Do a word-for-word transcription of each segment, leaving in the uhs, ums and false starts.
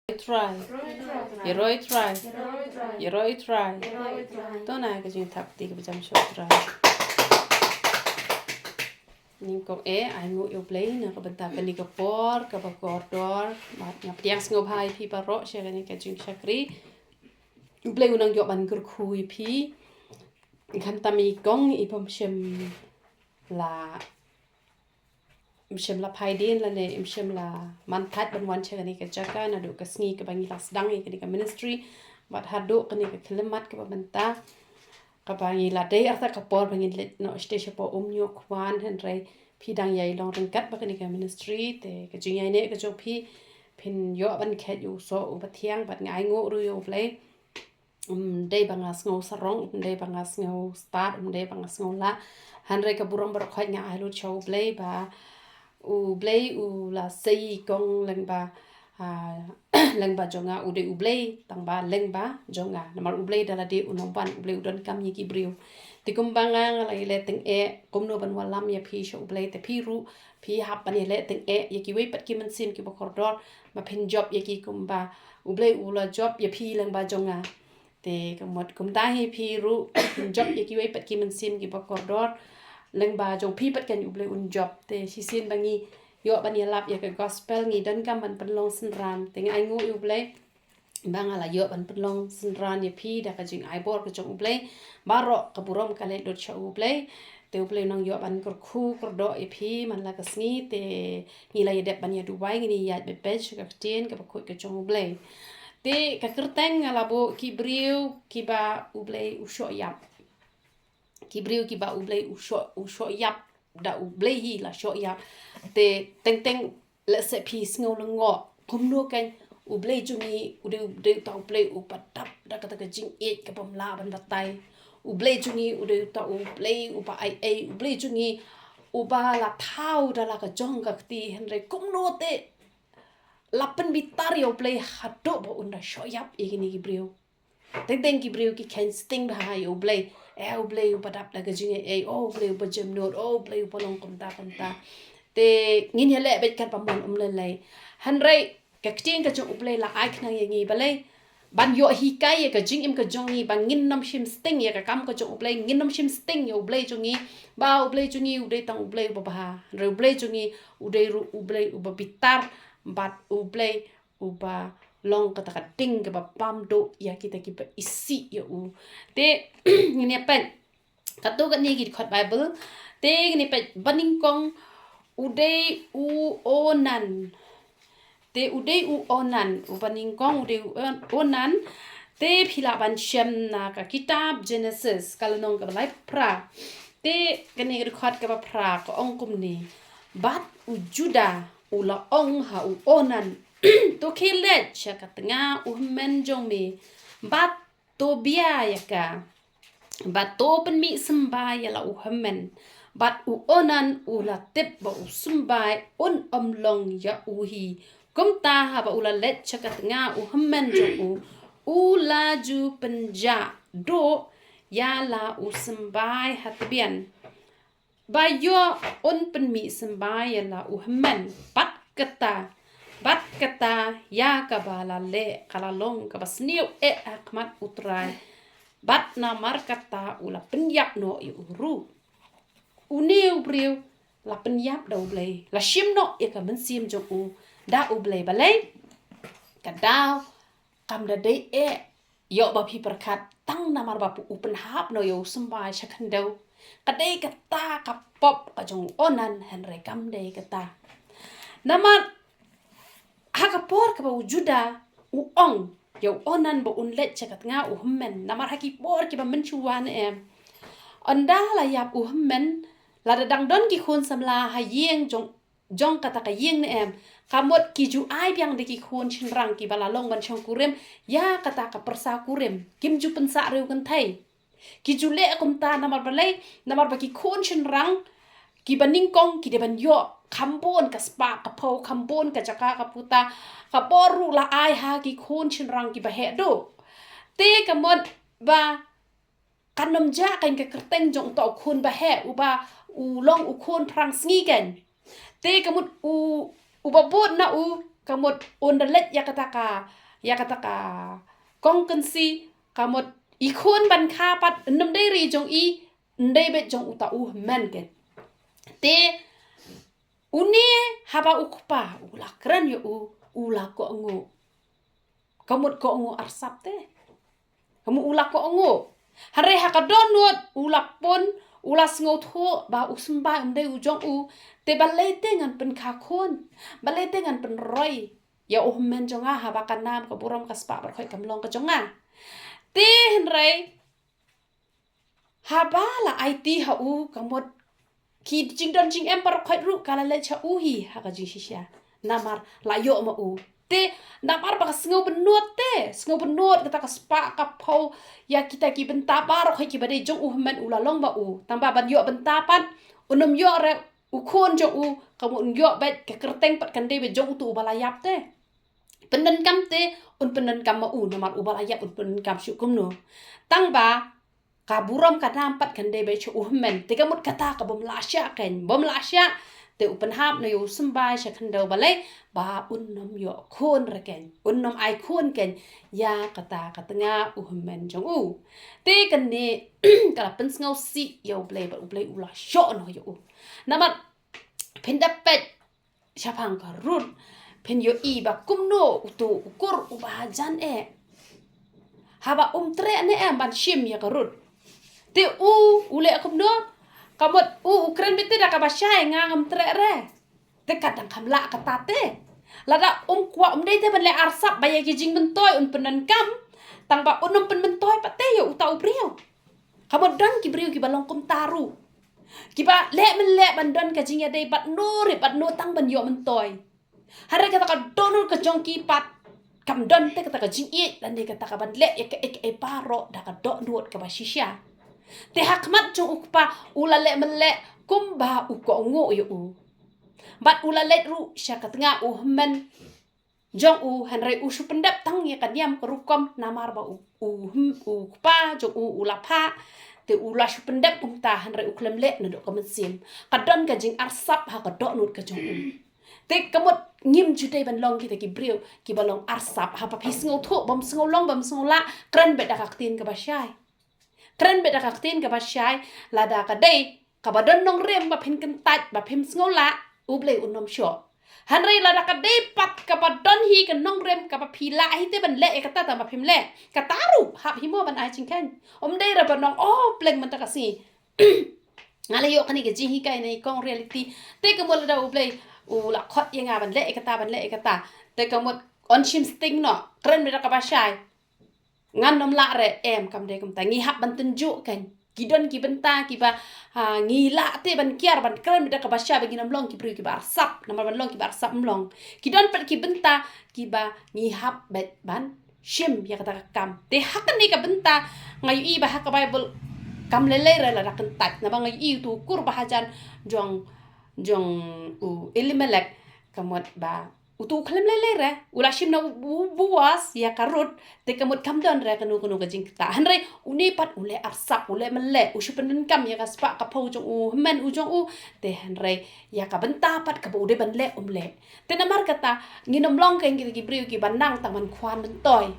Trai. Yaroi trai. Yaroi trai. To na ka jingthap kti kaba jam shuh trai. Nyngkong eh, ai nguh ïa U Blei na ka bynta kane ka por kaba kordor. Bad nga pdiang sngewbha ïa phi baroh sha kane ka jingshakri. U Blei u nang ïoh ban kyrkhu ïa phi. Khamtam i kong i bym shym la, im shym la phaidien lane im shym la man thait ban wan sha kane ka jaka naduh ka sngi kaba ngi la sdang ïa kane ka ministry. Bad haduh kane ka khyllipmat kaba mynta, kaba ngi la dei arta ka por ba ngin leit noh shatei shapoh Umñiuhkhwan, hynrei phi dang ïai long ryngkat bad kane ka ministry. Te ka jingïaineh ka jong phi, phin ïoh ban khet ïa u soh uba thiang. Bad nga ai nguh ruh ïa U Blei. Ym dei ba nga sngew sarong, ym dei ba nga sngew stad, ym dei ba nga sngew lah. Hynrei ka burom baroh khoit nga ai lut sha U Blei ba U Blei u la sei i kong lyngba, ah, lyngba jong nga. U dei U Blei tang ba lyngba jong nga. Namar U Blei da lade u nang wan, U Blei u donkam ïa ki briew. Te kumba nga, nga la ïaleh tyngeh kumno ban wallam ïa phi sha U Blei, te phi ruh phi hap ban ïaleh tyngeh ïa kiwei pat ki mynsiem kiba kordor ba phin jop ïa ki kumba U Blei u la jop ïa phi lyngba jong nga. Te ka mut kumta hi phi ruh phin jop ïa kiwei pat ki mynsiem kiba kordor. Lyngba jong phi pat kan U Blei un jop. Te shisien ba ngi ïoh ban ïalap ïa ka gospel, ngi donkam ban pynlong synran. Te nga ai nguh ïa U Blei ba nga la ïoh ban pynlong synran ïa phi da ka jingai bor ka jong U Blei. Baroh ka burom ka leit lut sha U Blei. Te U Blei u nang ïoh ban kyrkhu kyrdoh ïa phi man la ka sngi. Te ngi la ïadep ban ïaduwai, ngin ïaid beit beit sha ka ktien kaba khuid ka jong U Blei. Te ka kyrteng nga la buh ki briew kiba U Blei u shoh ïap. Ki briew kiba U Blei u shoh, u shoh ïap, da U Blei hi la shoh ïap. Te teng teng lehse phi sngew lyngngoh, kumno kan U Blei jong ngi u dei, u dei uta U Blei uba dap da kata ka jingïeit kabym lah ban batai. U Blei jong ngi u dei uta U Blei uba ai ei, U Blei jong ngi uba la thaw da la ka jong ka kti, hynrei kumno te la pynbitar ïa U Blei haduh ba un da shoh ïap ïa kine ki briew. Teng teng ki briew ki kheiñ sting bha ïa U Blei. Eh, U Blei uba dap da ka jingïeit, oh, U Blei uba jemnud, oh, U Blei uba long kumta kumta. Te ngin ïaleh beit katba mon um lei lei. Hynrei ka ktien ka jong U Blei la ai khnang ïa ngi balei? Ban ïoh hikai ïa ka jingim ka jong ngi ba ngin nym shim sting ïa ka kam ka jong U Blei, ngin nym shim sting ïa U Blei jong ngi. Ba U Blei jong ngi u dei tang U Blei uba bha. Hynrei U Blei jong ngi u dei ruh U Blei uba bitar bad U Blei uba long kata ka ding kaba pam duh ïa kita kiba isih ïa u. Te ngin ïa peit katto katne ki dkhot Baibl. Te ngin ïa peit ba nyngkong u dei u Onan. Te u dei u Onan, u ba nyngkong u dei u On-, Onan. Te phi lah ban shem na ka kitab Genesis ka lynnong kaba lai phra. Te kane ka dkhot kaba phra ka ong kumne. Bad u Juda u la ong ha u Onan, to khie leit sha ka tnga u hynmen jong me, bad to bia ïa ka, bad to pynmih symbai ïa la u hynmen. Bad u Onan u la tip ba u symbai un ym long ïa u hi. Kumta haba u la leit sha ka tnga u hynmen jong u, u la ju pynjah duh ïa la u symbai ha tbian. Ba ïoh un pynmih symbai ïa la u hynmen. Bad kata, bad kata ïa kaba la leh ka la long kaba sniew eh ha khmat U Trai. Bad namar kata u la pynïap noh ïa u ruh. Une u briew la pynïap da U Blei, la shim noh ïa ka mynsiem jong u da U Blei. Balei? Ka daw kam da dei eh ïoh ba phi pyrkhat tang namar ba u pynhap noh ïa u symbai sha khyndew. Ka dei kata ka pop ka jong u Onan, hynrei kam dei kata. Namar ha ka por kaba u Juda u ong ïa u Onan ba un leit sha ka tnga u hynmen, namar ha ki por kiba mynshuwa ne em, ynda la ïap u hynmen, lada dang don ki khun samla ha ïing jong jong kata ka ïing ne em, ka mut ki ju ai biang da ki khun shynrang kiba la long ban shong kurim ïa kata ka pyrsa kurim. Kim ju pynsah riew kynthei. Ki ju leh kumta namar balei? Namar ba ki khun shynrang kiba nyngkong ki dei ban ïoh kham bun ka spah ka phew, kham bun ka jaka ka puta, ka bor ruh la ai ha ki khun shynrang kiba heh duh. Te ka mut ba kan nym jah kan ka kyrteng jong uta u khun ba heh, uba u long u khun thrang sngi kan. Te ka mut u, uba bud na u, ka mut un da leit ïa kata ka, ïa kata ka kong kynsi, ka mut i khun ban kha pat, ym dei re jong i, ym dei beit jong uta u hynmen keiñ. Te une haba u kpa u la kren ïa u, u la kohnguh. Ka mut kohnguh arsap te. Ka mut u la kohnguh. Hynrei ha ka dohnud u la pun, u la sngewthuh ba u Symbai um dei u jong u. Te balei te ngan pynkha khun, balei te ngan pynroi ïa u hynmen jong nga, haba ka nam, ka burom, ka spah baroh khoit kam long ka jong nga. Te hynrei haba la aiti ha u, ka mut ki jingdon jingem baroh khoit ruh ka la leit sha u hi ha ka jingshisha. Namar la ïoh ma u. Te namar ba ka sngewbynnud te, sngewbynnud kata ka spah ka phew ïa kita ki bynta baroh khoit kiba dei jong u hynmen, u la long ma u. Tangba ban ïoh bynta pat, un ym ïoh re u khun jong u, ka mut un ïoh beit, ka kyrteng pat kan dei beit jong uto uba la ïap te. Pyndonkam te un pyndonkam ma u, namar uba la ïap un pyndonkam shuh kumno. Tangba ka burom ka nam pat kan dei beit sha u hynmen. Te ka mut kata ka bym lah shah keiñ, bym lah shah. Te u pynhap noh ïa u Symbai sha khyndew, balei ba un ym ïoh khun re keiñ, un ym ai khun keiñ ïa kata ka tnga u hynmen jong u. Te kane ka la pynsngewsih ïa U Blei, bad U Blei u la shoh noh ïa u. Namar phin da peit shaphang ka Ruth, phin ïohi ba kumno uto u kur uba hajan eh, haba um treh ne em ban shim ïa ka Ruth, te u, u leh kumno? Ka mut u, u kren beit te da kaba shai, nga ngam treh re. Te ka dang kham lah kata te. Lada um kwah, um dei te ban leh arsap ba ïa ki jingmyntoi un pyndonkam, tangba un ym pynmyntoi pat te ïa uta u briew. Ka mut don ki briew kiba long kumta ruh, kiba leh men leh ban don ka jingïadei bad no re bad no tang ban ïoh myntoi. Hynrei kata ka dohnud ka jong ki pat kam don te kata ka jingïeit lane kata ka ban leh ïa kaei kaei baroh da ka dohnud kaba shisha. Te ha khmat jong u kpa u la leh men leh kumba u kohnguh ïa u. Bad u la leit ruh sha ka tnga u hynmen jong u, hynrei u shu pyndep tang ïa ka niam ka rukom, namar ba u, u, u kpa jong u u la phah. Te u la shu pyndep kumta, hynrei u khlem leh naduh ka mynsiem. Ka don ka jingarsap ha ka dohnud ka jong u. Te ka mut ngim ju dei ban long kita ki briew kiba long arsap. Haba phi sngewthuh, bym sngew long, bym sngew lah, kren beit da ka ktien kaba shai. Kren beit da ka ktien kaba shai. Lada ka dei kaba don nongrim ba phin kyntait ba phim sngew lah, U Blei un ym shoh. Hynrei lada ka dei pat kaba don hi ka nongrim kaba phi lah hi te ban leh ïa kata, tangba phim leh, kata ruh hap hi mo ban ai jingkheiñ. Um dei re ban ong, oh pleng mynta ka sngi nga la ïoh kane ka jinghikai na i kong reality, te ka mut lada U Blei u la khot ïa nga ban leh ïa kata, ban leh ïa kata, te ka mut yn shim sting noh, kren beit da kaba shai. Ngan ym lah re, em, kam dei kumta. Ngi hap ban tynjuh keiñ. Ki don ki bynta kiba, ha, ngi lah te ban kiar, ban kren beit da kaba shai ba ngin ym long ki briew kiba arsap. Namar ban long kiba arsap ym long. Ki don pat ki bynta kiba ngi hap beit ban shim ïa kata ka kam. Te ha kane ka bynta nga ïohi ba ha ka Baibl kam lei lei re lada kyntait. Naba nga ïohi uto u kur ba hajan jong, jong u Elimelek, ka mut ba uto u khlem lei lei re, u la shim na u, u Boas ïa ka Ruth, te ka mut kam don re kano kano ka jingktah. Hynrei une pat u leh arsap, u leh men leh, u shu pyndonkam ïa ka spah ka phew jong u hynmen u jong u, te hynrei ïa ka bynta pat kaba u dei ban leh um leh. Te namar kata ngin ym long keiñ kita ki briew kiba nang tang ban khwan myntoi.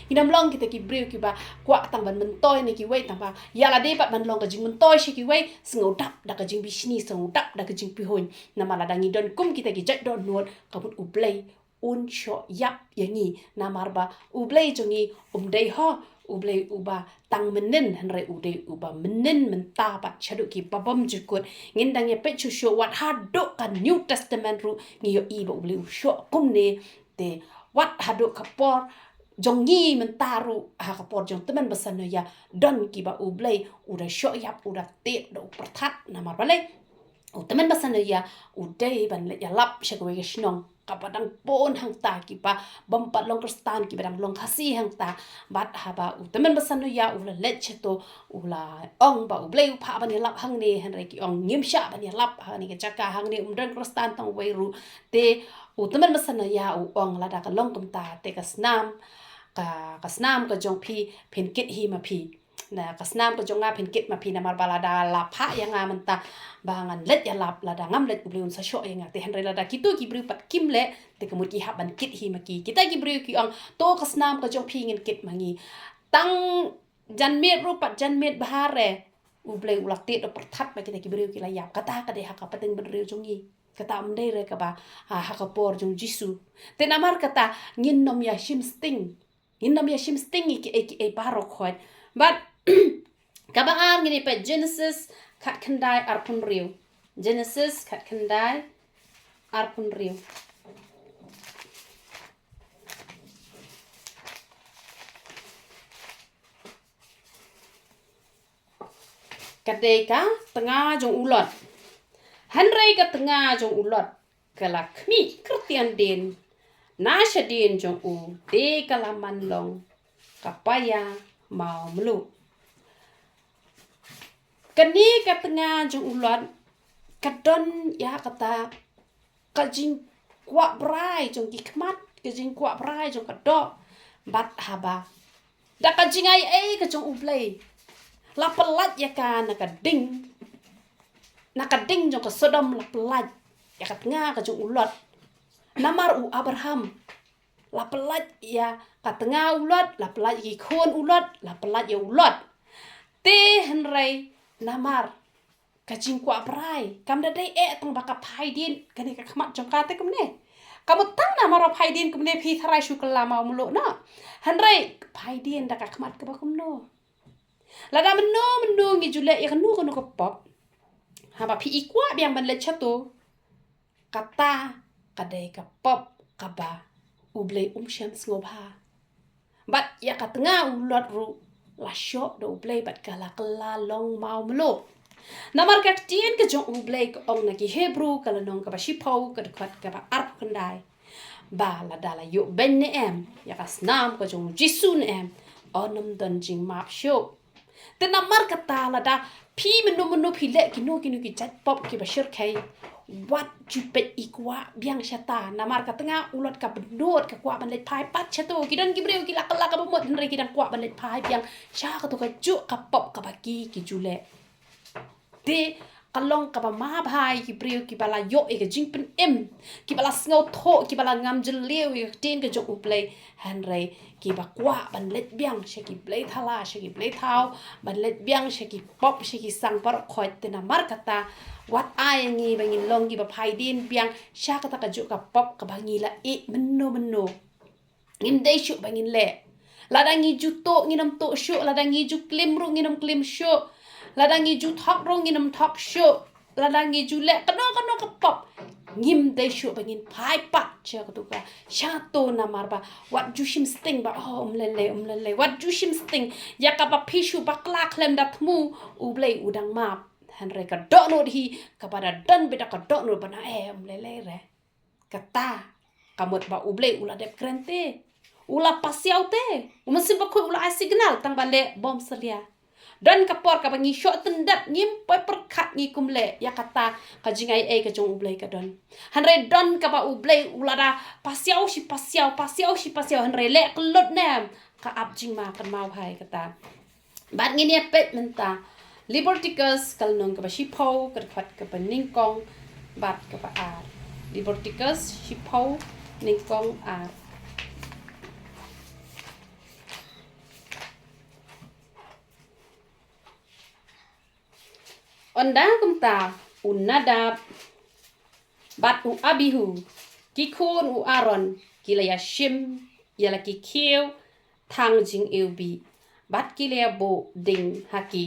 Ngin ym long kita ki briew kiba kwah tang ban myntoi na kiwei, tangba ïa lade pat ban long ka jingmyntoi sha kiwei, sngewdap da ka jingbishni, sngewdap da ka jingpihuiñ. Namar lada ngi don kum kita ki jait dohnud, ka mut U Blei un shoh ïap ïa ngi. Namar ba U Blei jong ngi um dei ho U Blei uba tang mynnin, hynrei u dei uba mynnin mynta bad shaduh kiba bymjukut. Ngin dang ïa peit shuh shuh, wat haduh ka New Testament ruh ngi ïohi ba U Blei u shoh kumne. Te wat haduh ka por jong ngi mynta ruh, ha ka por jong u tymmen basan Noah, don kiba U Blei u da shoh ïap, u da tip, da u pyrthat. Namar balei? U tymmen basan Noah u dei ban leit ïalap sha kawei ka shnong kaba dang bun hangta, kiba bym pat long Khristan, kiba dang long Khasi hangta. Bad haba u tymmen basan Noah u la leit shato, u la ong ba U Blei u phah ban ïalap hangne, hynrei ki ong ngim shah ban ïalap hangne ka jaka, hangne um don Khristan tang uwei ruh. Te u tymmen basan Noah u ong, lada ka long kumta te ka snam, ka, ka snam ka jong phi phin kit hi ma phi. Na ka snam ka jong nga phin kit ma phi, namar ba lada la phah ïa nga mynta ba ngan leit ïalap, lada ngam leit U Blei un sa shoh ïa nga. Te hynrei lada kito ki briew pat kim leh, te ka mut ki hap ban kit hi ma ki. Kita ki briew ki ong, to ka snam ka jong phi ngin kit ma ngi. Tang janmiet ruh pat janmiet bha re, U Blei u la tied u pyrthat ba kita ki briew ki la ïap. Kata ka dei ha ka pateng bynriew jong ngi. Kata ym dei re kaba ha, ha ka por jong Jisu. Te namar kata ngin nym ïa shim sting. Ngin nym ïa shim sting ïa kiei kiei baroh khoit. Bad kaba ar ngin ïa peit Genesis khatkhyndai arphew hynriew. Genesis khatkhyndai arphew hynriew. Ka dei ka tnga jong u Lot. Hynrei ka tnga jong u Lot ka la khmih kyrtian dien na shadien jong u, te ka la man long ka paia mawmluh. Kane ka tnga jong u Lot ka don ïa kata ka jingkwah brai jong ki khmat, ka jingkwah brai jong ka doh. Bad haba da ka jingai ei ka jong U Blei la pyllait ïa ka na ka ding, na ka ding jong ka Sodom la pyllait ïa ka tnga ka jong u Lot. Namar u Abraham la pyllait ïa ka tnga u Lot, la pyllait ïa ki khun u Lot, la pyllait ïa u Lot. Te hynrei namar ka jingkwah brai kam da dei eh tang ba ka phai dien kane ka khmat jong ka te kumne. Ka mut tang namar ba phai dien kumne phi tharai shu kylla mawmluh na. Hynrei phai dien da ka khmat kaba kumno. Lada mynno mynno ngi ju leh ïa kano kano ka pop, haba phi i kwah biang ban leit shato, kata ka dei ka pop kaba U Blei um shym sngewbha. Bad ïa ka tnga u Lot ruh la shoh da U Blei bad ka la kylla long mawmluh. Namar ka ktien ka jong U Blei ka ong na ki Hebru ka lynnong kaba shiphew ka dkhot kaba arphew khyndai, ba lada la ïoh beiñ ne em ïa ka snam ka jong Jisu ne em, yn nym don jingmap shuh. Te namar kata lada phi mynno mynno phi leh kino kino ki jait pop kiba shyrkhei, wat ju peit i kwah biang shata. Namar ka tnga u Lot ka bynnud ka kwah ban leit phai pat shato. Ki don ki briew ki la kylla kaba mut hynrei ki dang kwah ban leit phai biang sha kato kajuh ka pop kaba ki ki ju leh. Te ka long kaba ma bha ïa ki briew kiba la ïoh ïa ka jingpynim, kiba la sngewthuh, kiba la ngam jylliew ïa ka ktien ka jong U Blei, hynrei kiba kwah ban leit biang sha ki blei thala, sha ki blei thaw, ban leit biang sha ki pop, sha ki sang baroh khoit. Te namar kata wat ai ngi ba ngin long kiba phai dien biang sha kata kajuh ka pop kaba ngi la ïeh mynno mynno. Ngim dei shuh ba ngin leh. Lada ngi ju tuh ngin ym tuh shuh, lada ngi ju klim ruh ngin ym klim shuh, lada ngi ju thok ruh ngin ym thok shuh, lada ngi ju leh kano kano ka pop, ngim dei shuh ba ngin phai pat sha kato ka, shato. Namar ba wat ju shim sting ba, oh, um lei lei, um lei lei, wat ju shim sting. Ïa kaba phi shu bakla khlem da thmu, U Blei u dang map. Hynrei ka dohnud hi kaba da don beit da ka dohnud ba na, eh, um lei lei re. Kata ka mut ba U Blei u la dep kren te, u la pasiaw te, U Mynsiem Bakhuid u la ai signal tang ban leh bym salia. Don ka por kaba ngi shoh tyndep, ngim poi pyrkhat, ngi kum leh ïa kata ka jingai ei ka jong U Blei ka don. Hynrei don kaba U Blei u la da pasiaw shi pasiaw, pasiaw shi pasiaw, hynrei leh kyllut ne em, ka ap jingma kynmaw bha ïa kata. Bad ngin ïa peit mynta Leviticus ka lynnong kaba shiphew ka dkhot kaba nyngkong bad kaba ar. Leviticus shiphew nyngkong ar. Ynda kumta u Nadab bad u Abihu, ki khun u Aaron, ki la ïa shim ïa la ki khiew thang jingiwbih, bad ki la ïa buh ding ha ki,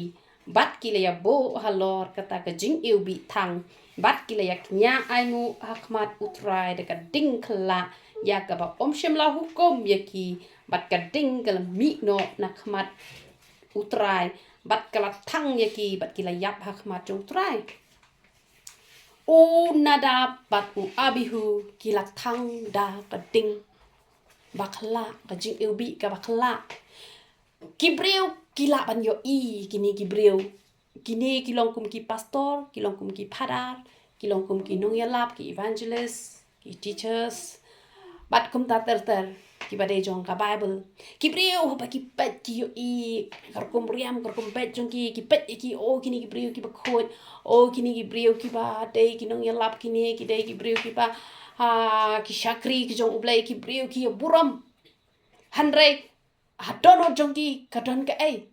bad ki la ïa buh halor kata ka jingiwbih thang, bad ki la ïa kñia ainguh ha khmat U Trai da ka ding khyllah, ïa kaba um shym la hukum ïa ki, bad ka ding ka la mih noh na khmat U Trai, bad ka la thang ïa ki, bad ki la ïap ha khmat jong U Trai. U Nadab bad u Abihu ki la thang da ka ding ba khyllah, ka jingiwbih kaba khyllah. Ki briew ki lah ban ïohi kine ki briew. Kine ki long kum ki pastor, ki long kum ki phadar, ki long kum ki nongïalap, ki evangelist, ki teachers, bad kumta ter ter. kiba dei jong ka Bible. Ki briew haba ki peit ki ïohi ka rukom riam, ka rukom beit jong ki, ki peit ïa ki, oh, kine ki briew kiba khuid, oh, kine ki briew kiba dei ki nongïalap, kine ki dei ki briew kiba, ha, ki shakri ki jong U Blei, ki briew ki ïa burom. Hynrei ha dohnud jong ki ka don kaei?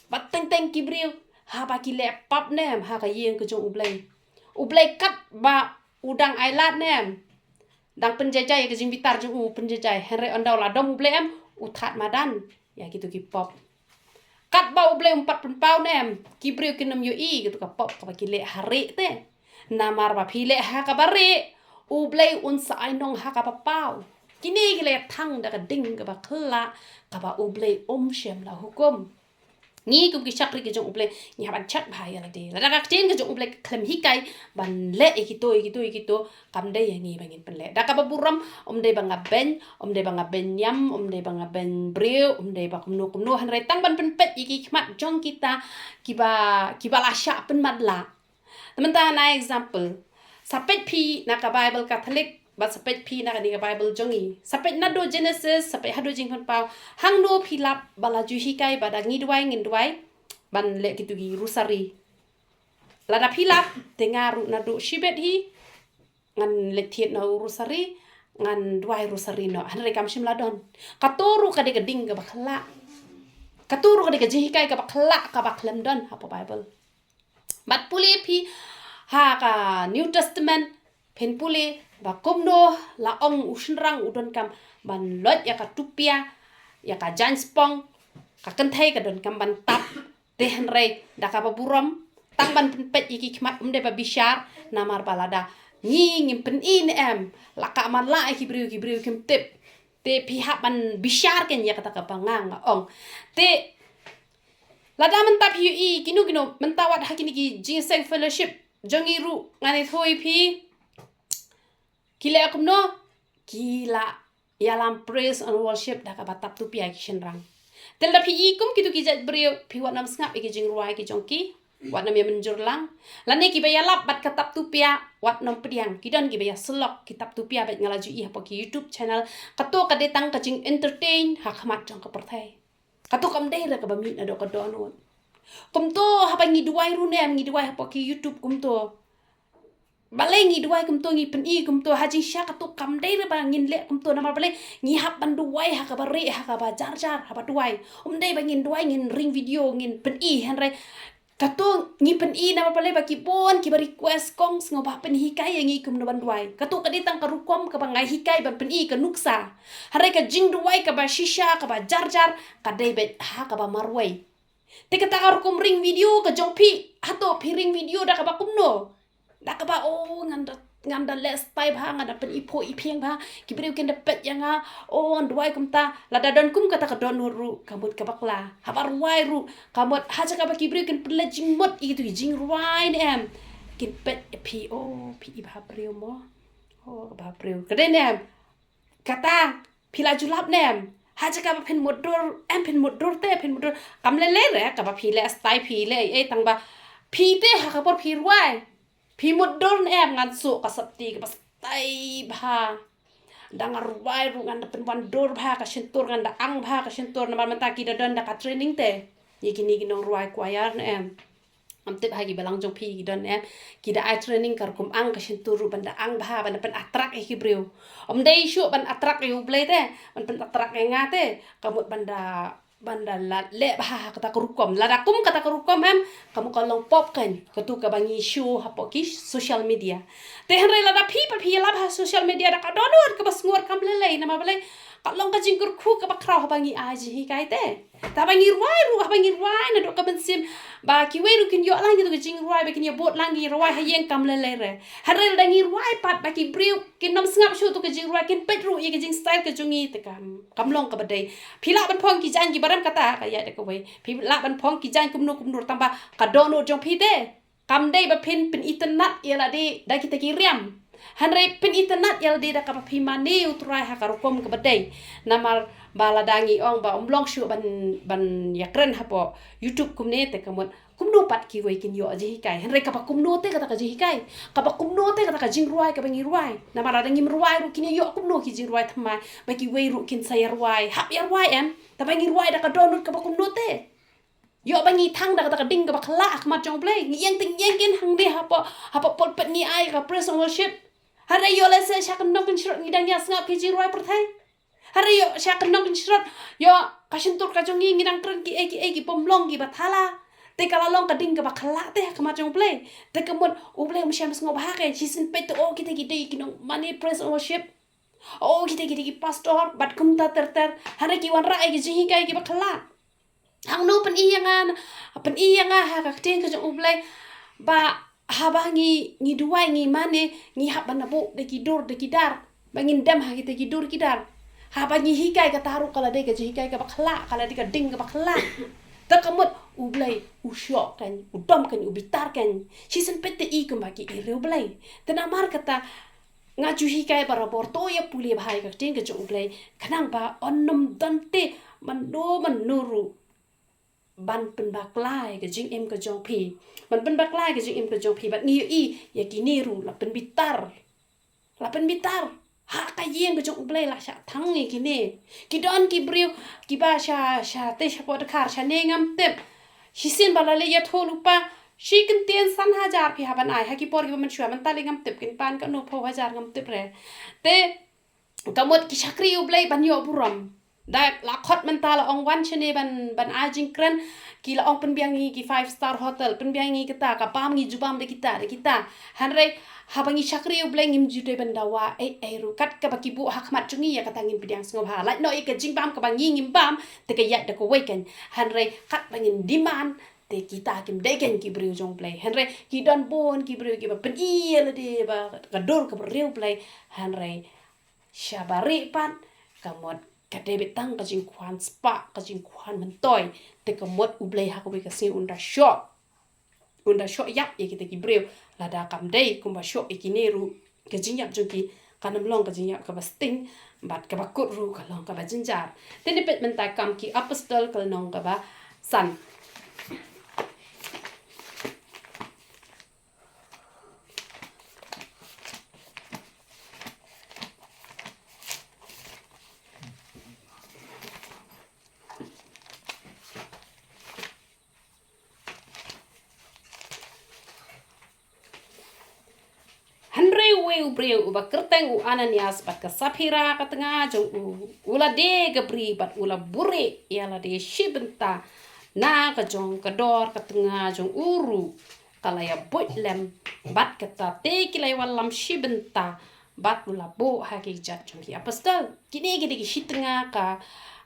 Bad teng teng ki briew, haba ki leh pap ne em ha ka ïing ka jong U Blei, U Blei katba u dang ailad ne em, dang pynjaijai ïa ka jingbitar jong u, pynjaijai. Hynrei ynda la dom U Blei em, u thad madan ïa kito ki pop. Katba U Blei um pat pynpaw ne em, ki briew kin ym ïohi kito ka pop kaba ki leh ha rieh te. Namar ba phi leh ha kaba rieh, U Blei un sa ai nong ha kaba paw. Kine ki la ïathang da ka ding kaba khyllah, kaba U Blei um shym la hukum. Ngi kum ki shakri ki jong U Blei, ngi hap ban check bha ïa lade. Lada ka ktien ka jong U Blei ka khlem hikai ban leh ïa kito, ïa kito, ïa kito, kam dei ïa ngi ba ngin pynleh. Da kaba burom, ym dei ba nga beiñ, ym dei ba nga beiñ niam, ym dei ba nga beiñ briew, ym dei ba kumno kumno, hynrei tang ban pynpeit ïa ki khmat jong kita kiba, kiba la shah pynmatlah. Te mynta na example, sa peit phi na ka Bible Catholic bad sa peit phi na kane ka Bible jong ngi. Sa peit naduh Genesis, sa peit haduh Jingpynpaw. Hangno phi lap ba la ju hikai ba da ngi duwai ngin duwai ban leh kito ki rosary? Lada phi lap, te nga ruh naduh shibit hi ngan leit thied noh u rosary, ngan duwai rosary noh. Hynrei kam shym la don. Kato ruh ka dei ka ding kaba khyllah. Kato ruh ka dei ka jinghikai kaba khyllah kaba khlem don hapoh Bible. Bad pule phi ha ka New Testament, phin pule ba kumno la ong u shynrang u donkam ban loit ïa ka tupia, ïa ka jaiñspong, ka kynthei ka donkam ban tap. Te hynrei da kaba burom, tang ban pynpeit ïa ki khmat, ym dei ba bishar. Namar ba lada ngi ngim pyni ne em, la ka man la ïa ki briew, ki briew kim tip. Te phi hap ban bishar kein ïa kata kaba nga nga ong. Te lada mynta phi ïohi kino kino, mynta wat ha kine ki jingïaseng fellowship jong ngi ruh, ngan ïathuh phi, ki leh kumno? Ki la ïalam praise and worship da kaba tap tupia ki shynrang. Te lada phi i kum kito ki jait briew, phi wat nym sngap ïa ki jingrwai ki jong ki, wat nym ïa mynjur lang. Lane kiba ïalap bad ka tap tupia, wat nym pdiang. Ki don kiba ïasyllok ki tap tupia, bad nga la ju i hapoh ki YouTube channel. Kato ka dei tang ka jing entertain ha khmat jong ka pyrthei. Kato kam dei re kaba mih naduh ka dohnud. Kumto haba ngi duwai ruh ne em, ngi duwai hapoh ki YouTube kumto. Balei ngi duwai kumto, ngi pyni kumto? Ha jingshisha kato kam dei re ba ngin leh kumto, namar balei? Ngi hap ban duwai ha kaba rieh, ha kaba jar jar haba duwai. Ym dei ba ngin duwai ngin ring video ngin pyni, hynrei kato ngi pyni namar balei? Ba ki bun kiba request, kong sngewbha pynhikai ïa ngi kumno ban duwai. Kato ka dei tang ka rukom kaba nga hikai ban pyni ka nuksa. Hynrei ka jingduwai kaba shisha, kaba jar jar, ka dei beit ha kaba marwei. Te kata ka rukom ring video ka jong phi, hato phi ring video da kaba kumno? Da kaba, oh, ngan da, ngan da leh style bha, ngan da pyni pho i phieng bha, ki briew kin da peit ïa nga, oh, ngan duwai kumta. Lada don kum kata ka dohnud ruh, ka mut ka bakla. Haba rwai ruh, ka mut ha jaka ba ki briew kin pynleit jingmut ïa kito ki jingrwai ne em, kin peit ïa phi, oh, phi i bha briew mo. Oh, bha briew. Ka dei ne em? Kata, phi la ju lap ne em? Ha jaka ba phin mutdur, em phin mutdur te, phin mutdur. Kam lei lei re kaba phi leh style phi leh ei ei, tang ba phi te ha ka por phi rwai, phi mutdur ne em? Ngan suh ka sopti kaba style bha. Da nga rwai ruh ngan da pynwandur bha ka shyntur, ngan da ang bha ka shyntur, namar mynta ki da don da ka training te. Ïa kine ki nongrwai choir ne em? Ngam tip ha ki balang jong phi ki don em, ki da ai training ka rukom ang ka shyntur ruh ban da ang bha, ban da pyn attract ïa ki briew. Ym dei shuh ban attract ïa U Blei te, ban pyn attract ïa nga te, ka mut ban da, ban da la leh bha ha kata ka rukom. Lada kum kata ka rukom em, ka mut ka long pop kein, kato kaba ngi show hapoh ki social media. Te hynrei lada phi pat phi ïalap ha social media da ka dohnud kaba sngur, kam lei lei, namar balei? Ka long ka jingkyrkhu kaba khraw haba ngi ai jinghikai te. Te haba ngi rwai ruh, haba ngi rwai naduh ka mynsiem, ba kiwei ruh kin ïoh lang kito ki jingrwai, ba kin ïa bud lang, ngi rwai ha ïing, kam lei lei re. Hynrei lada ngi rwai pat ba ki briew kin nym sngap shuh to ka jingrwai, kin peit ruh ïa ka jingstyle ka jong ngi, te kam, kam long kaba dei. Phi lah ban phong ki jaiñ kiba rem, kata ka ïaid da kawei. Phi lah ban phong ki jaiñ kumno kumno, tang ba ka dohnud jong phi te kam dei ba phin pynitynnad ïa lade da kita ki riam. Hynrei pynitynnad ïa lade da kaba phi mane U Trai ha ka rukom kaba dei. Namar ba lada ngi ong ba ym long shuh ban, ban ïakren hapoh YouTube kumne, te ka mut Kumno pat kiwei kin ïoh jinghikai? Hynrei kaba kumno te kata ka jinghikai? Kaba kumno te kata ka jingrwai kaba ngi rwai? Namar lada ngim rwai ruh kin ïoh kumno ki jingrwai thymmai ba kiwei ruh kin sa ïa rwai, hap ïa rwai em? Taba ngi rwai da ka dohnud kaba kumno te? Ïoh ba ngi thang da kata ka ding kaba khyllah ha khmat jong U Blei. Ngi ïeng te ngi ïeng kin hangne hapoh, hapoh pulpit ngi ai ka praise and worship. Hynrei ïoh lehse sha kyndong kynshrot ngi dang ïa sngap ki jingrwai pyrthei. Hynrei ïoh sha kyndong kynshrot, ïoh ka shyntur ka jong ngi, ngi dang kren kiei kiei ki pom long kiba thala. Te ka la long ka ding kaba khyllah te ha khmat jong U Blei. Te ka mut U Blei um shym sngewbha kein. Shisien peit te, o kita ki dei ki nongmane praise and worship, o kita ki dei ki pastor bad kumta ter ter. Hynrei ki wanrah ïa ki jinghikai kiba khyllah. Hangno pyni ïa nga, pyni ïa nga ha ka ktien ka jong U Blei ba haba ngi, ngi duwai, ngi mane, ngi hap ban buh da ki dur da ki dar, ba ngin dem ha kita ki dur ki dar. Haba ngi hikai, kata ruh ka la dei ka jinghikai kaba khyllah, ka la dei ka ding kaba khyllah. Te ka mut U Blei u shoh kein, u dom kein, u bitar kein. Shisien peit te i kumba ki i riewblei. Te namar kata nga ju hikai barabor, to ïa pule bha ïa ka ktien ka jong U Blei, khnang ba un ym don te mano mano ruh ban pynbakla ïa ka jingim ka jong phi. Ban pynbakla ïa ka jingim ka jong phi bad ngi ïohi ïa kine ruh la pynbitar. La pynbitar. Ha ka ïing ka jong U Blei la shah thang ïa kine. Ki don ki briew kiba sha, sha te shapoh dkhar shane ngam tip. Shisien ba la leit ïathuh lypa, shi kyntien san hajar phi hap ban ai. Ha ki por kiba mynshuwa mynta lei ngam tip, kin pan katno phew hajar ngam tip re. Te ka mut ki shakri U Blei ban ïoh burom. Da la khot mynta la ong wan shane ban, ban ai jingkren, ki la ong pynbiang ngi ki five star hotel, pynbiang ngi kita, ka bam ngi ju bam da kita, da kita. Hynrei haba ngi shakri U Blei ngim ju dei ban dawa ei ei ruh. Kat kaba ki buh ha khmat jong ngi, ïa kata ngin pdiang sngewbha. Lait noh ïa ka jingbam kaba ngi ngim bam, te ka ïaid da kawei kein. Hynrei kat ba ngin demand, te kita kim dei kein ki briew jong U Blei. Hynrei ki don bun ki briew kiba pyni ïa lade ba ka dur kaba riewblei. Hynrei shaba rieh pat, ka mut ka dei beit tang ka jingkwah spah, ka jingkwah myntoi. Te ka mut U Blei ha kawei ka sngi un da shoh, un da shoh ïap ïa kita ki briew. Lada kam dei kumba shoh ïa kine ruh, ka jingïap jong ki kan ym long ka jingïap kaba sting, bad kaba kut ruh ka long kaba jynjar. Te ngin peit mynta Kam ki Apostol ka lynnong kaba san. Hynrei uwei u briew uba kyrteng u Ananias bad ka Saphira ka tnga jong u, u la die ka bri bad u la buhrieh ïa lade shi bynta na ka jong ka dor ka tnga jong u ruh. Ka la ïa buit lem bad kata te ki la ïa wallam shi bynta bad u la buh ha ki kjat jong ki apostol. Kine ki dei ki shi tnga, ka,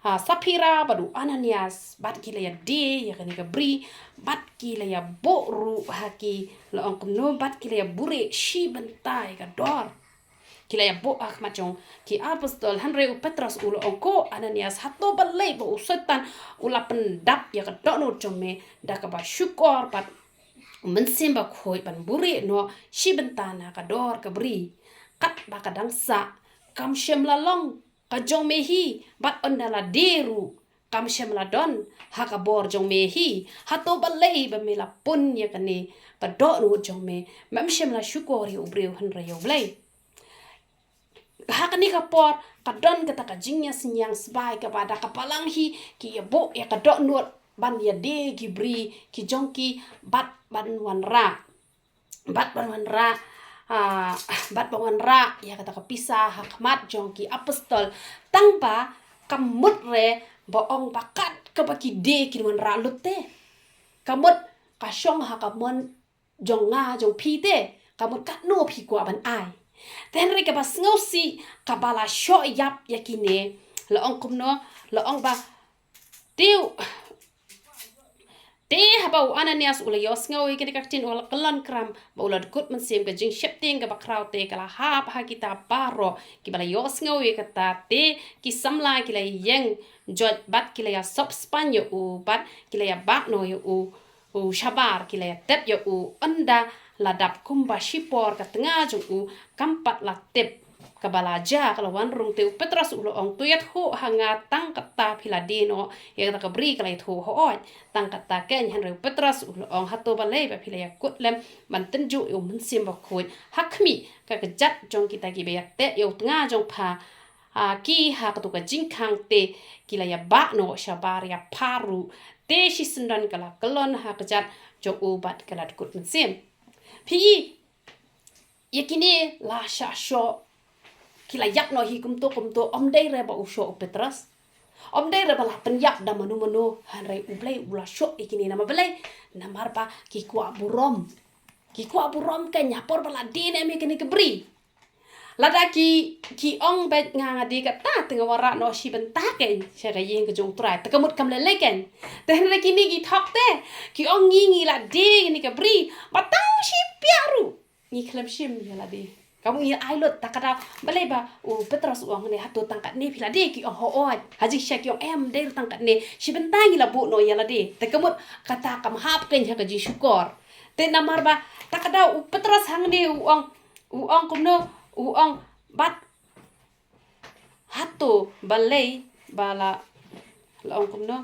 ha, Saphira bad u Ananias, bad ki la ïa die ïa kane ka bri, bad ki la ïa buh ruh ha ki, la ong kumno, bad ki la ïa buhrieh shi bynta ïa ka dor. Ki la ïa buh ha khmat jong ki apostol. Hynrei u Petros u la ong, ko Ananias, hato balei ba u Soitan u la pyndap ïa ka dohnud jong me da kaba shukor bad u Mynsiem Bakhuid ban buhrieh noh shi bynta na ka dor ka bri? Katba ka dang sah, kam shym la long ka jong me hi, bad ynda la die ruh kam shym la don ha ka bor jong me hi. Hato balei ba me la pun ïa kane ka dohnud jong me? Mem shym la shukor ïa u briew hynrei ïa U Blei. Ha kane ka por ka don kata ka jingïasngewsih sbai kaba da ka balang hi ki ïa buh ïa ka dohnud ban ïa die ki bri ki jong ki bad ban wanrah, bad ban wanrah, ah, bad ban wanrah ïa kata ka pisa ha khmat jong ki apostol. Tang ba kam mut re ba ong ba kat kaba ki die kin wanrah lut te. Ka mut ka shong ha ka mon jong nga jong phi te, ka mut katno phi kwah ban ai. Te hynrei kaba sngewsih kaba la shoh ïap ïa kine, la ong kumno, la ong ba, te u, te haba u Ananias u la ïohsngew ïa kane ka ktien, u la kyllon kram, ba u la dkut mynsiem. Ka jingsheptieng kaba khraw te ka la hap ha kita baroh kiba la ïohsngew ïa kata. Te ki samla ki la ïeng joit bad ki la ïa sop spaiñ ïa u bad ki la ïa bah noh ïa u u shabar, ki la ïa tep ïa u. Ynda la dap kumba shipor ka tnga jong u kam pat la tip, kaba la jia ka la wan rung, te u Petros u la ong, to ïathuh ha nga tang katta phi la die noh ïa kata ka bri ka la ïathuh hooid tang katta kein. Hynrei u Petros u la ong, hato balei ba phi la ïakut lem ban tynjuh ïa u Mynsiem Bakhuid ha khmih ka kjat jong kita kiba ïateh ïa u tnga jong pha, ha ki ha kato ka jingkhang te ki la ïabah noh shabar ïa pha ruh. Te shisyndon ka la kyllon ha kjat jong u bad ka la dkut mynsiem. Phi i ïa kine la shah shoh, ki la ïap noh hi kumto kumto, ym dei re ba u shoh u Petros, ym dei re ba la pynïap da mano mano, hynrei U Blei u la shoh ïa kine. Namar balei? Namar ba ki kwah burom, ki kwah burom kein ha por ba la die ne em ïa kane ka bri. Lada ki, ki ong beit nga nga die katta, te nga wanrah noh shi bynta kein sha ka ïing ka jong u Trai, te ka mut kam lei lei kein. Te hynrei kine ki thok te ki ong ngi, ngi la die ïa kane ka bri, ba tang shi pia ruh ngi khlem shim ïa lade. Ka mut ngi ai lut. Ta ka daw balei ba u Petros u ong ne, hato tang katne phi la die? Ki ong hooid. Ha jingshisha ki ong em, dei tang katne, shi bynta ngi la buh noh ïa lade. Te ka mut kata kam hap kein ha ka jingshukor. Te namar ba ta ka daw u Petros hangne u ong, u ong kumno, u ong, bad hato balei ba la, la ong kumno,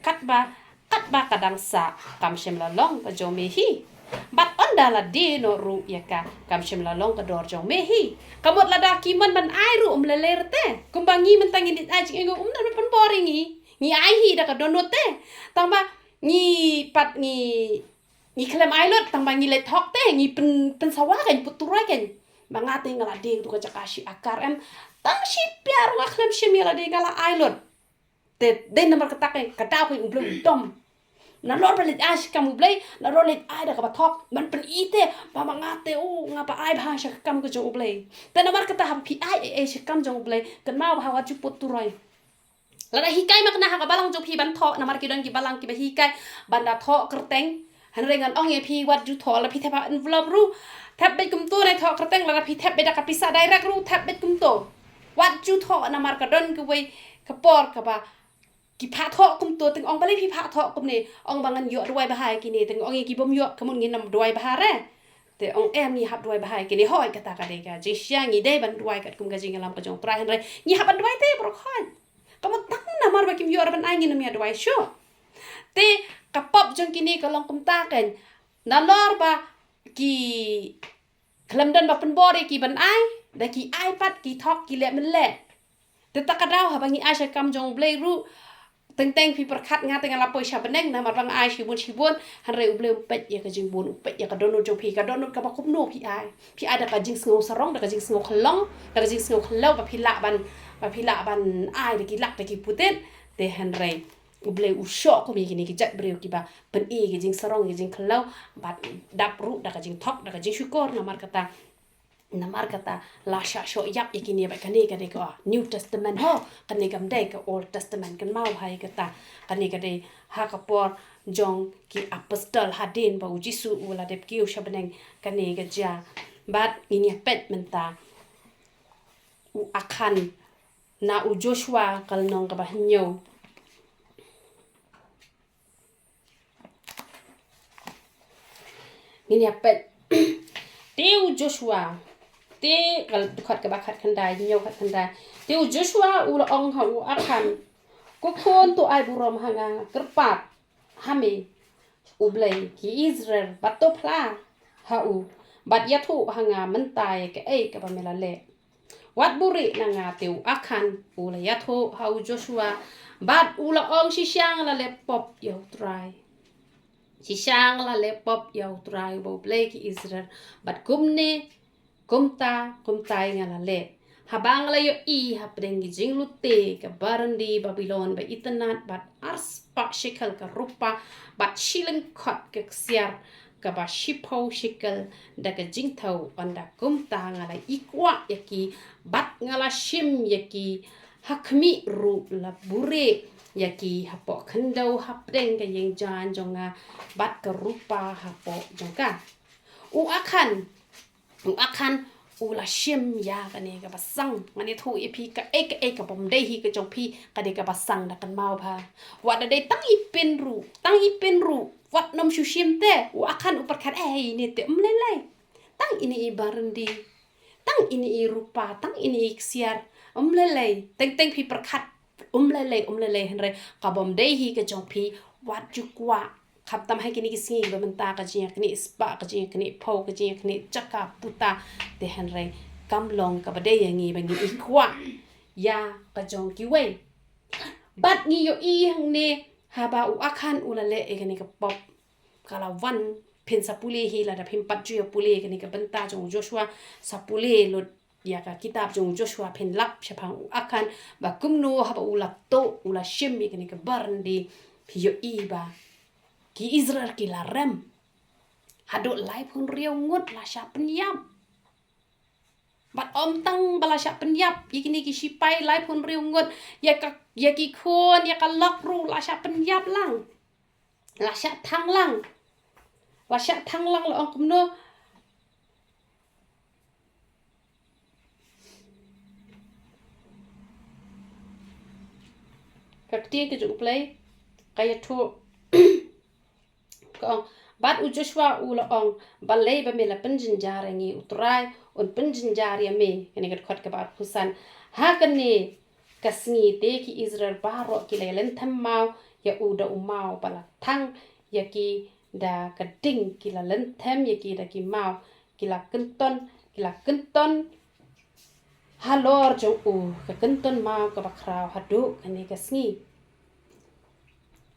katba, katba ka dang sah kam shym la long ka jong me hi, bad ynda la die noh ruh ïa ka kam shym la long ka dor jong me hi. Ka mut lada ki mon ban ai ruh ym lei lei re te, kumba ngi mynta ngin ïa ai jingaiñguh, ym don ba pynbor ïa ngi, ngi ai hi da ka dohnud te. Tang ba ngi pat ngi ngi khlem ai lut, tang ba ngi leit thok te ngi pyn, pynsawa kein, put turoi kein. Ba nga te nga la die ha kato ka jaka shi akar, em, tang shi pia ruh nga khlem shim ïa lade, nga la ai lut. Te dei namar kata ka, ka daw ka jong U Blei u dom. Nalor ba leit ai sha ka kam U Blei, nalor leit ai da kaba thok, ban pyni te ba ma nga te, o, nga ba ai bha sha ka kam ka jong U Blei. Te namar kata haba phi ai ei ei sha ka kam jong U Blei, kynmaw bha, wat ju put turoi. Lada hikai ma kane ha ka balang jong phi ban thoh, namar ki don ki balang kiba hikai ban da thoh kyrteng. Hynrei ngan ong ïa phi, wat ju thoh. Lada phi thep ha envelope ruh thep beit kumto, ne thoh kyrteng. Lada phi thep beit da ka pisa direct ruh thep beit kumto. Wat ju thoh, namar ka don kawei ka por kaba ki phah thoh kumto. Te nga ong balei phi phah thoh kumne? Ong ba ngan ïoh duwai bha ïa kine. Te nga ong ïa ki bym ïoh, ka mut ngin ym duwai bha re? Te ong em, ngi hap duwai bha ïa kine. Hooid, kata ka dei ka jingshisha, ngi dei ban duwai katkum ka jingïalam ka jong U Trai, hynrei ngi hap ban duwai te baroh khoit. Ka mut tang namar ba kim ïoh re ban ai, ngin ym ïa duwai shuh. Te ka pop jong kine ka long kumta kein. Nalor ba ki khlem don ba pynbor ïa ki ban ai, da ki ai pat, ki thok, ki leh mynleh. Te ta ka daw haba ngi ai sha ka kam jong U Blei ruh, teng teng phi pyrkhat nga te nga la poi sha bneng namar ba nga ai shibun shibun, hynrei U Blei u peit ïa ka jingbun, u peit ïa ka dohnud jong phi, ka dohnud kaba kumno phi ai. Phi ai da ka jingsngew sarong, da ka jingsngew khyllong, da ka jingsngew khyllem, ba phi lah ban, ba phi lah ban ai da ki lak da ki putit. Te hynrei U Blei u shoh kum ïa kine ki jait briew kiba pyni ïa ka jingsarong, ïa ka jingkhyllem, bad dap ruh da ka jingthok, da ka jingshukor. Namar kata, namar kata la shah shoh ïap ïa kine. Bad kane ka dei ka New Testament ho, kane kam dei ka Old Testament. Kynmaw bha ïa kata. Kane ka dei ha ka por jong ki apostol, hadien ba U Jisu u la dep kiew sha bneng, kane ka jia. Bad ngin ïa peit mynta u Akhan na u Joshua, ka lynnong kaba hynñiew. Ngin ïa peit. Te u Joshua, te ka dkhot kaba khatkhyndai, hynñiew khatkhyndai. Te u Joshua u la ong ha u Akhan, ko khun, to ai burom ha nga, kyrpad ha me U Blei ki Israel, bad to phla ha u, bad ïathuh ha nga mynta ïa kaei kaba me la leh. Wat buhrieh na nga. Te u Akhan u la ïathuh ha u Joshua, bad u la ong, shisha nga la leh pop ïa U Trai. Shisha nga la leh pop ïa U Trai uba U Blei ki Israel, bad kumne, kumta, kumta nga la leh. Haba nga la ïohi hapdeng ki jinglute ka baryndi Babilon ba itynnad, bad arspah shekel ka rupa, bad shi lyngkhot ka ksiar kaba shiphew shekel da ka jingthew, ynda kumta nga la ikwah ïa ki, bad nga la shim ïa ki, ha khmih ruh la buhrieh ïa ki hapoh khyndew hapdeng ka ïing jaiñ jong nga, bad ka rupa hapoh jong ka. U Akhan, u Akhan u la shim ïa kane ka basang. Ngan ïathuh ïa phi kaei kaei ka bym dei hi ka jong phi, ka dei ka basang, da kynmaw bha. Wat da dei tang i pin ruh, tang i pin ruh, wat nym shu shim te. U Akhan u pyrkhat, eh, ine te ym lei lei. Tang ine i baryndi. tang ine i rupa, tang ine i ksiar. Um lei lei, teng teng phi pyrkhat, um lei lei, um lei lei, hynrei ka bym dei hi ka jong phi. Wat ju kwah. Khamtam ha kine ki sngi ba mynta ka jingïaknieh spah, ka jingïaknieh phew, ka jingïaknieh jaka puta. Te hynrei kam long kaba dei ïa ngi ba ngi i kwah ïa ka jong kiwei. Bad ngi ïohi hangne haba u Akhan u la leh ïa kane ka pop, ka la wan, phin sa pule hi, lada phim pat ju ïa pule kane ka bynta jong u Joshua, sa pule lut ïa ka kitab jong u Joshua, phin lap shaphang u Akhan ba kumno haba u la tuh, u la shim ïa kane ka barandi, phi ïohi ba ki Israel ki la rem. Haduh laiphew hynriew ngut la shah pynïap. Bad ym tang ba la shah pynïap ïa kine ki shipai laiphew hynriew ngut, ïa ka, ïa ki khun, ïa ka lok ruh la shah pynïap lang. La shah thang lang. La shah thang lang, la ong kumno. Ka ktien ka jong U Blei ka ïathuh, ka ong, bad u Joshua u la ong, balei ba me la pynjynjar ïa ngi? U Trai un pynjynjar ïa me. Kane ka dkhot kaba arphew san. Ha kane ka sngi te ki Israel baroh ki la ïa lynthem maw ïa u da u maw ba la thang ïa ki da ka ding, ki la lynthem ïa ki da ki maw, ki la kynton, ki la kynton halor jong u, ka kynton maw kaba khraw haduh kane ka sngi.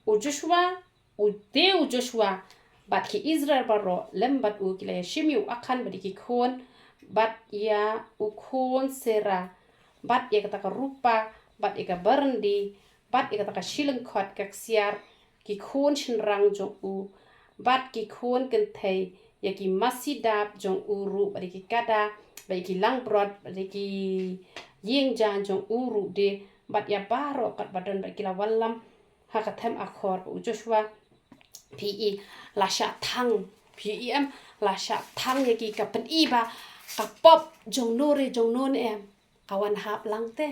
U Joshua, u te u Joshua bad ki Israel baroh lem bad u ki la ïa shim ïa u Akhan bad ïa ki khun, bad ïa u khun Sera, bad ïa kata ka rupa, bad ïa ka barandi, bad ïa kata ka shilyngkhot ka ksiar, ki khun shynrang jong u, bad ki khun kynthei, ïa ki masi dap jong u ruh, bad ïa ki kada, bad ïa ki langbrot, bad ïa ki ïing jan jong u ruh de, bad ïa baroh katba don bad ki la wallam ha ka them akor. Ba u Joshua, phi i, la shah thang, phi i em, la shah thang ïa ki, ka pyni ba ka pop jong no re jong no ne em, ka wan hap lang te.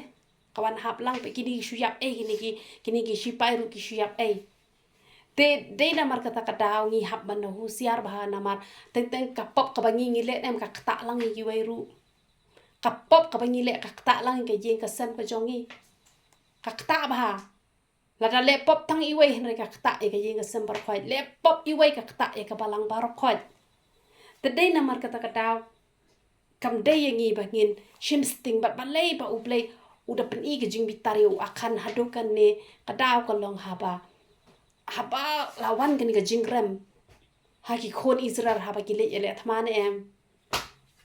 Ka wan hap lang. Phi, kine ki shu ïap ei, kine ki, kine ki shipai ruh ki shu ïap ei. Te dei namar kata ka daw ngi hap ban da husiar bha namar teng teng ka pop kaba ngi ngi leh ne em ka ktah lang ïa kiwei ruh. Ka pop kaba ngi leh ka ktah lang ïa ka ïing ka sem ka jong ngi. Ka ktah bha. Lada leh pop tang iwei hynrei ka ktah ïa ka ïing ka sem baroh khoit. Leh pop iwei ka ktah ïa ka balang baroh khoit. Te dei namar kata ka daw kam dei ïa ngi ba ngin shim sting bad balei ba U Blei u da pyni ka jingbitar ïa u Akhan haduh kane ka daw ka long haba, haba la wan kane ka jingrem ha ki khun Israel haba ki leit ïaleh thma ne em.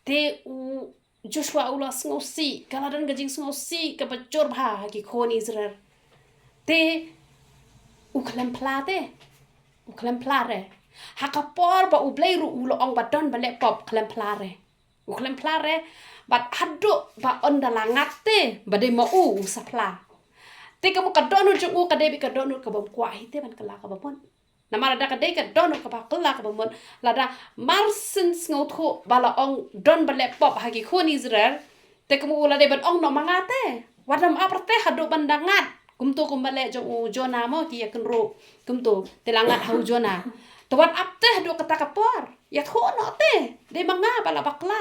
Te u Joshua u la sngewsih, ka la don ka jingsngewsih kaba jur bha ha ki khun Israel. Te u khlem phla te, u khlem phla re. Ha ka por ba U Blei ruh u la ong ba don ba leh pop, khlem phla re. U khlem phla re, bad haduh ba ynda la ngat te, ba dei ma u u sa phla. Te ka mut ka dohnud jong u ka dei beit ka dohnud kabym kwah hi te ban kylla kaba mut. Namar lada ka dei ka dohnud kaba kylla kaba mut, lada mar syn sngewthuh ba la ong don ba leh pop ha ki khun Israel, te ka mut u la dei ban ong noh ma nga te. Wat nym ap re te haduh ban da ngat. Kumto kumba leh jong u Jonah mo, ki ïakynruh kumto, te la ngat ha u Jonah. Te wat ap te haduh kata ka por. Ïathuh noh te. Dei ma nga ba la bakla.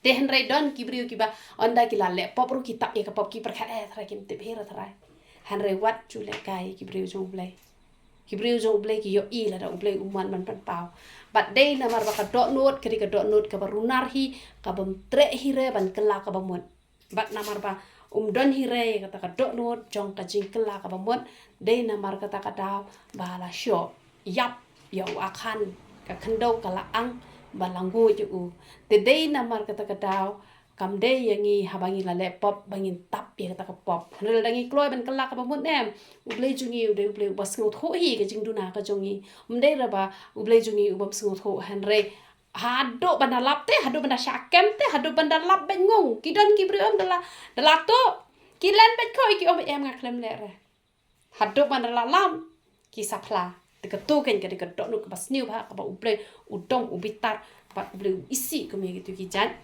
Te hynrei don ki briew kiba ynda ki la leh pop ruh ki tap ïa ka pop, ki pyrkhat, eh, tharai kim tip hi re tharai. Hynrei wat ju lehkai ki briew jong U Blei. Ki briew jong U Blei ki ïohi lada U Blei um wan ban pynpaw. Bad dei namar ba ka dohnud ka dei ka dohnud kaba runar hi, kabym treh hi re ban kylla kaba mut. Bad namar ba um don hi re kata ka dohnud jong ka jingkylla kaba mut, dei namar kata ka daw ba la shoh ïap ïa u Akhan, ka khyndew ka la ang ba la nguid ïa u. Te dei namar kata ka daw kam dei ïa ngi haba ngi la leh pop ba ngin tap ïa kata ka pop. Hynrei lada ngi kloi ban kylla kaba mut ne em, U Blei jong ngi u dei U Blei uba sngewthuh hi ka jingduna ka jong ngi. Um dei re ba U Blei jong ngi u bym sngewthuh, hynrei haduh ban da lap te, haduh ban da shah kem te, haduh ban da lap beit ngung. Ki don ki briew em da la, da la tuh, ki len beit ko, ki ong beit em, nga khlem leh re. Haduh ban da la lap ki sa phla. Te kato keiñ ka dei ka dohnud kaba sniew bha kaba U Blei u dom u bitar bad U Blei u isih kum ïa kito ki jait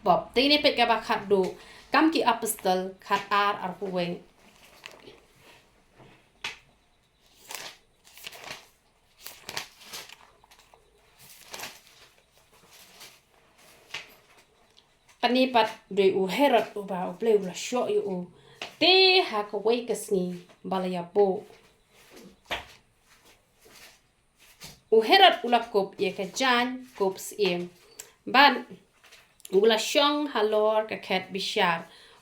pop. Te ngin ïa peit kaba khatduh, Kam ki Apostol khatar, arphew wei. Kane pat dei u Herod uba U Blei u la shoh ïa u. Te ha kawei ka sngi ba la ïabuh, u Herod u la kup ïa ka jaiñ kup syiem. Bad u la shong halor ka khet bishar.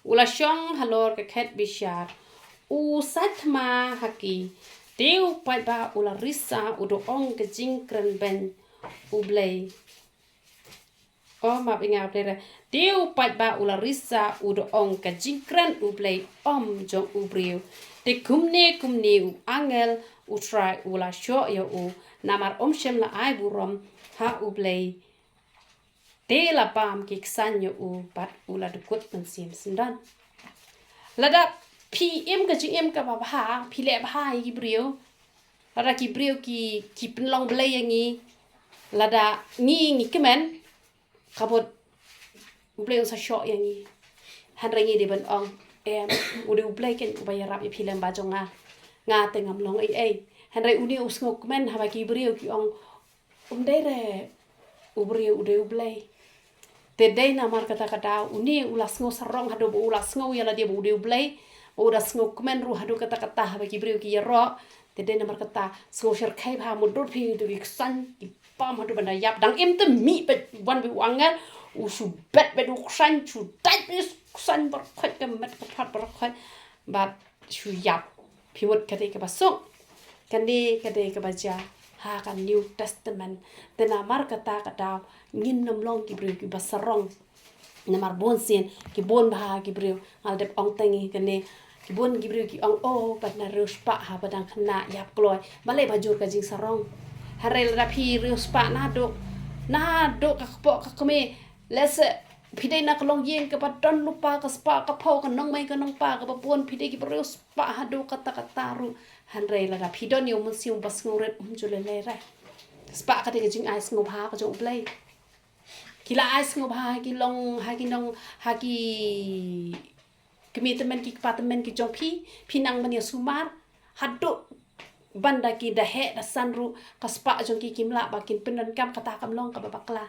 U la shong halor ka khet bishar. U saitma ha ki. Te u paidbah u la risa u da ong ka jingkren beiñ U Blei. Oh, map ïa nga, U Blei re. Te u paidbah u la risa u da ong ka jingkren U Blei, um jong u briew. Te kumne kumne u angel U Trai u la shoh ïa u. Namar um shym la ai burom ha U Blei. Te la bam ki ksain ïa u bad u la dkut mynsiem syndon. Lada phi im ka jingim kaba bha, phi leh bha ïa ki briew. Lada ki briew ki, ki pynlong blei ïa ngi. Lada ngi, ngi kmen, ka mut U Blei un sa shoh ïa ngi. Hynrei ngi dei ban ong, em, u dei U Blei keiñ uba ïarap ïa phi lem ba jong nga. Nga te ngam long ei ei. Hynrei une u sngewkmen haba ki briew ki ong, um dei re u briew, u dei U Blei. Te dei namar kata ka daw une u la sngew sarong haduh ba u la sngew ïa lade ba u dei U Blei. Ba u da sngewkmen ruh haduh katta katta haba ki briew ki ïaroh. Te dei namar kata, sngew shyrkhei bha, mutdur phi ïa ki ksain, ki bam haduh ban da ïap. Dang im te mih beit, wan beit u angel, u shu bet beit u ksain, shu dait beit u ksain baroh khoit, ka met ka phad baroh khoit. Bad shu ïap. Phi mut ka dei kaba suk. Kane ka dei kaba jia ha ka New Testament. Te namar kata ka daw ngin nym long ki briew kiba sarong. Namar bun sien, ki bun bha ki briew, nga la dep ong tang ïa kane, ki bun ki briew ki ong, oh, pat na riewspah haba dang khynnah ïap kloi, balei ba jur ka jingsarong. Hynrei lada phi riewspah naduh, naduh ka kpoh ka kmie, lehse phi dei na ka longïing kaba don lypa, ka spah ka phew, ka nongmei ka nongpa, kaba bun, phi dei kiba riewspah haduh katta katta ruh. Hynrei lada phi don ïa u mynsiem ba sngewrit, um ju lei lei re. Spah ka dei ka jingai sngewbha ka jong U Blei. Ki la ai sngewbha ha ki long, ha ki nong, ha ki kmie tymmen ki kpa tymmen ki jong phi, phi nang ban ïa sumar haduh ban da ki da heh da san ruh, ka spah jong ki kim lah ba kin pyndonkam. Kata kam long kaba bakla.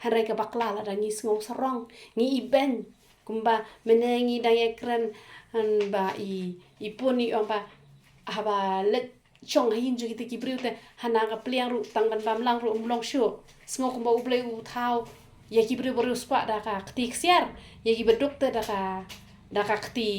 Hynrei ka bakla lada ngi sngew sarong, ngi ibeiñ. Kumba mynne ngi dang ïakren, em, ba i, i Pun i ong ba haba leit shong ha ïing jong kita ki briew te, hana ka pliang ruh, tang ban bam lang ruh um long shuh. Sngew kumba U Blei u thaw ïa ki briew ba riewspah da ka kti ksiar, ïa kiba duk te da ka, da ka kti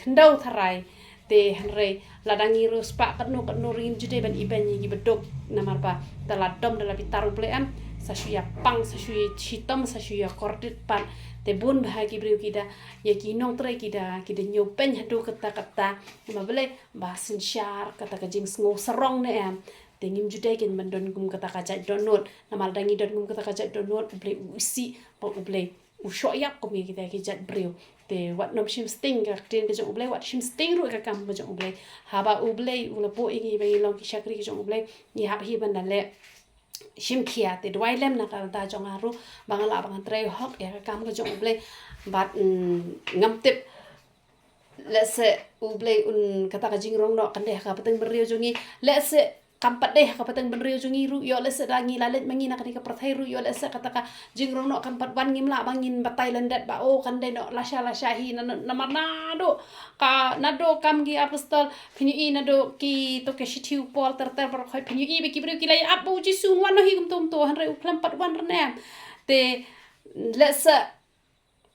khyndew tharai. Te hynrei lada ngi riewspah katno katno ruh ngim ju dei ban ibeiñ ïa kiba duk, namar ba da la dom da la bitar U Blei, em, sa shu ïa pang, sa shu ïa shitom, sa shu ïa kordit pat. Te bun bha ki briew ki da, ïa ki nongtrei ki da, ki da ñiew beiñ haduh katta katta. Namar balei? Ba synshar kata ka jingsngew sarong ne em. Te ngim ju dei kin ban don kum kata ka jait dohnud. Namar da ngi don kum kata ka jait dohnud, U Blei u isih, ba U Blei u shoh ïap kum ïa kita ki jait briew. Te wat nym shim sting ka ktien ka jong U Blei, wat shim sting ruh ka kam ka jong U Blei. Haba U Blei u la buh ïa ngi ba ngi long ki shakri ka jong U Blei, ngi hap hi ban da leh shim khia. Te duwai lem na ka bynta jong nga ruh ba nga lah ba ngan trei hok ïa ka kam ka jong U Blei. Bad, mm, ngam tip, lehse U Blei un, kata ka jingrong noh kan dei ha ka pateng bynriew jong ngi. Lehse kam pat dei ha ka pateng bynriew jong ngi ruh, ïoh lehse da ngi la leit ma ngi na kane ka pyrthei ruh, ïoh lehse kata ka jingrong noh kam pat wan, ngim lah ba ngin batai lyndet ba, oh, kan dei noh lashai lashai hi. Na, na, namar naduh ka, naduh Kam ki Apostol, phin ïohi, naduh kito ki shithi u Paul ter ter baroh khoit, phin ïohi ba ki briew ki la ïa ap ba U Jisu un wan noh hi kumto kumto, hynrei u khlem pat wan re ne em. Te lehse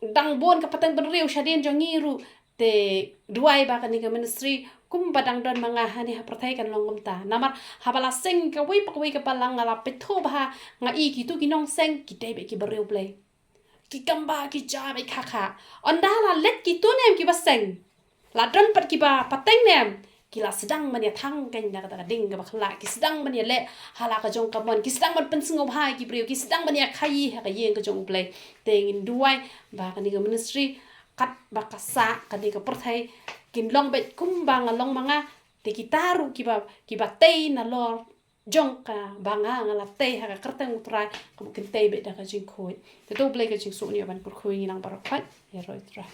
dang bun ka pateng bynriew shadien jong ngi ruh. Te duwai ba kane ka ministry kumba dang don ma nga hangne ha pyrthei kan long kumta. Namar haba la seng kawei pa kawei ka balang, nga la peit tho bha, nga i kito ki nongseng ki dei beit kiba riewblei. Ki kam ba ki ja beit kha kha. Ynda la leit kito ne em kiba seng, la don pat kiba pateng ne em, ki la sdang ban ïa thang keiñ na kata ka ding kaba khlah, ki sdang ban ïa leh ha la ka jong ka mon, ki sdang ban pynsngewbha ïa ki briew, ki sdang ban ïa khaïi ha ka ïing ka jong U Blei. Te ngin duwai ba kane ka ministry, katba ka sah kane ka pyrthei, kin long beit kumba nga long ma nga. Te kita ruh kiba, kiba tei nalor jong kaba nga, nga la tei ha ka kyrteng U Trai, ka mut kin tei beit da ka jingkhuid. Te to U Blei ka jingsuk, ngi ïa ban kyrkhu ïa ngi lang baroh khoit. Ïaroh ïa U Trai.